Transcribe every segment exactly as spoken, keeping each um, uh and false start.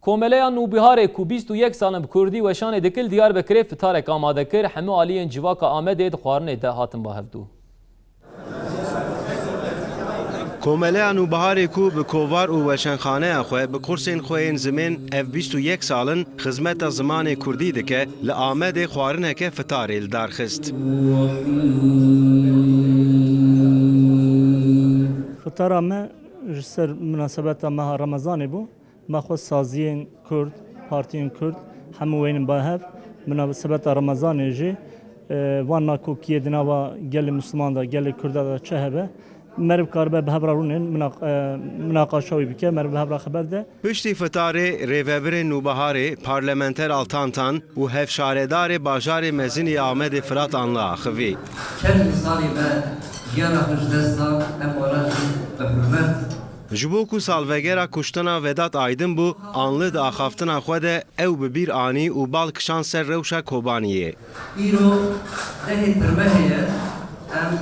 Komeleya Nûbiharê ku bîst û yek sal in bi kurdî weşanê dikir, li Diyarbekirê fitarek amade kir, hemû aliyên civaka Amedê di xwarinê de hatin ba hevdû. Komeleya Nûbiharê ku bi kovar û weşanxaneya xwe, bi kursên xwe yên zimên ev bîst û yek sal in xizmeta zimanê kurdî dike, li Amedê xwarineke fitarê li dar xist. Fitara me ji ser minasebeta meha Remezanê bû. Me xwest saziyên Kurd, partiyên Kurd, hemû wênin ba hev. Minasebeta Remezanê jî, e, van nakokiyê di nava gelê Misliman de, gelê Kurda de çi hebe, meriv karibe bi hev re rûnên minak-, e, minaqaşa wî bike, meriv bi hev re xeber de. Piştî fitarê, rêvebirên Nûbiharê, parlamenter Altantan û hevşaredarê bajarê mezin ê Amedê Firat Anlı axivî. Çend însanê me jiyana xwe ji dest dan, em wana jî bi hurmet. Ji bo ku salvegera kuştina Vedat Aydin bû, Anlı di axaftina xwe de ew bi bîr anî û bal kişand ser rewşa Kobaniyê. Îro dehê Tirmehê ye, em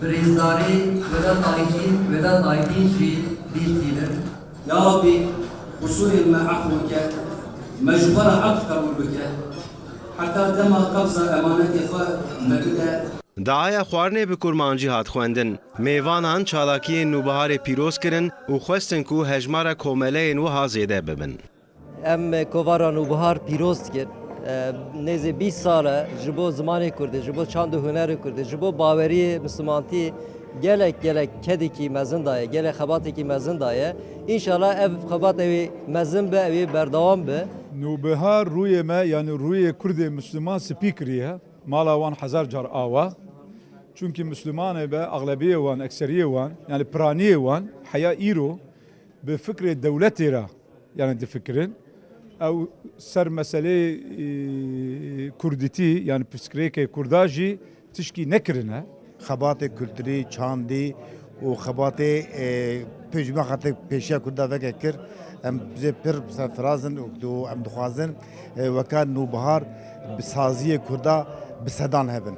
bi rêzdarî Vedat Aydin, Vedat Aydin jî bîr tînin. Ya Rabbî, qusûrên me efw bike, me ji xwe re efw qebûl bike, heta dema qebza emanetê xwe me bide. Daaya xwarinê bi kurmancî hat xwendin. Mêvanan çalakiyên Nûbiharê pîroz kirin û xwestin ku hejmara komeleyên wiha zêde bibin. Em kovara Nûbihar pîroz dikin. E, nêzê bîst sal e ji bo zimanê kurdî, ji bo çand û hunerê kurdî, ji bo baweriyê mislimantî gelek, gelek kedekî mezin daye, gelek xebatekî mezin daye. Înşallah ev xebat ew ê mezin be, ew ê berdewam be. Nûbihar rûyê me, yanî rûyê kurdê misliman spî kiriye. Mala wan hezar car awa. Çunkî Mislimanê be, axlebiyê wan, ekseriyê wan, yanî piraniyê wan, heya îro bi fikrê dewletê re, yanî difikirin. Ew ser meseleyê, e, kurdîtî, yanî pirsgirêkê kurda jî tişkî nekirine. Xebatê kulturî, çandî û xebatê, e, pêşma xatir pêşiya kurda veke kir. Em zê pir serfiraz in û em dixwazin, e, weka Nûbihar bi saziyê kurda bi sedan hebin.